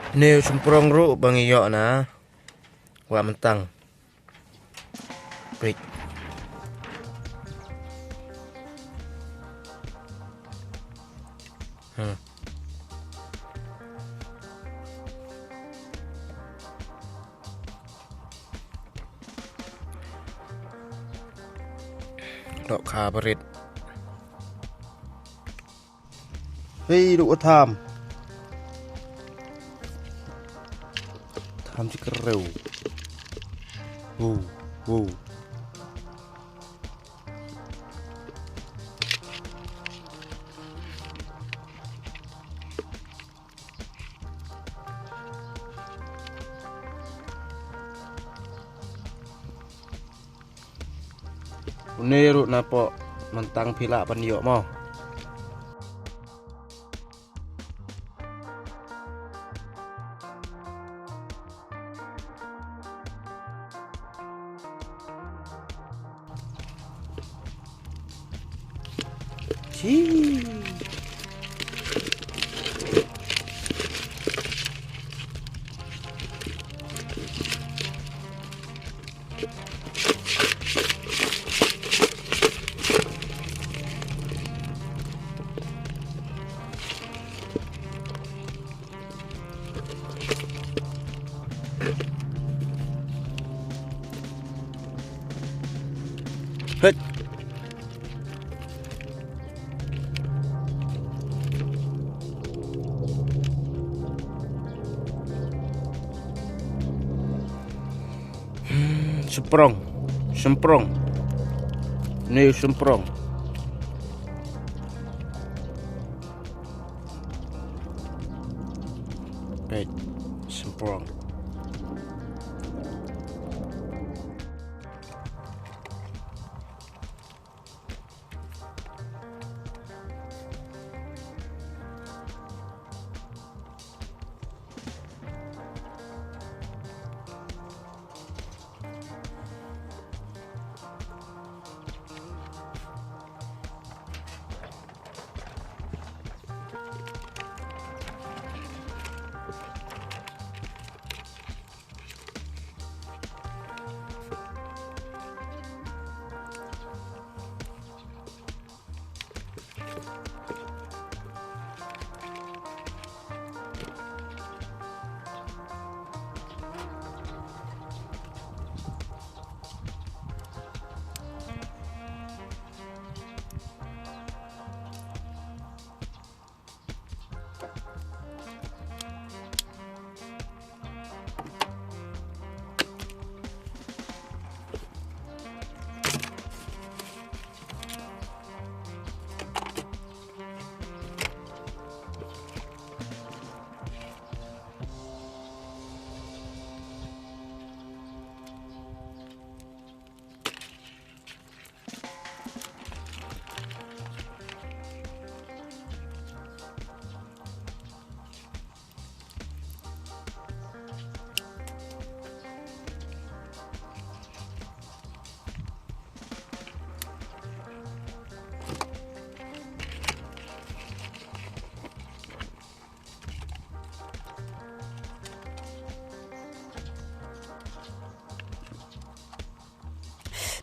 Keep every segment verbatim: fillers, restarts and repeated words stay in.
Une u shymprong ruh ba ngi ïoh na wah myntang. Peit. Hmm. Dohkha barit. Hei, duk u tham. Tham shi kyreu. Wow, wow. Une ruh na poh myntang phi lah ban ïoh mo. Chee. Hei. Hmm, shymprong. Shymprong. Une u shymprong. Peit, shymprong.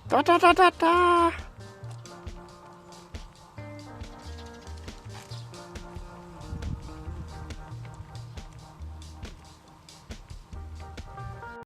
Ta, ta, ta, ta, ta.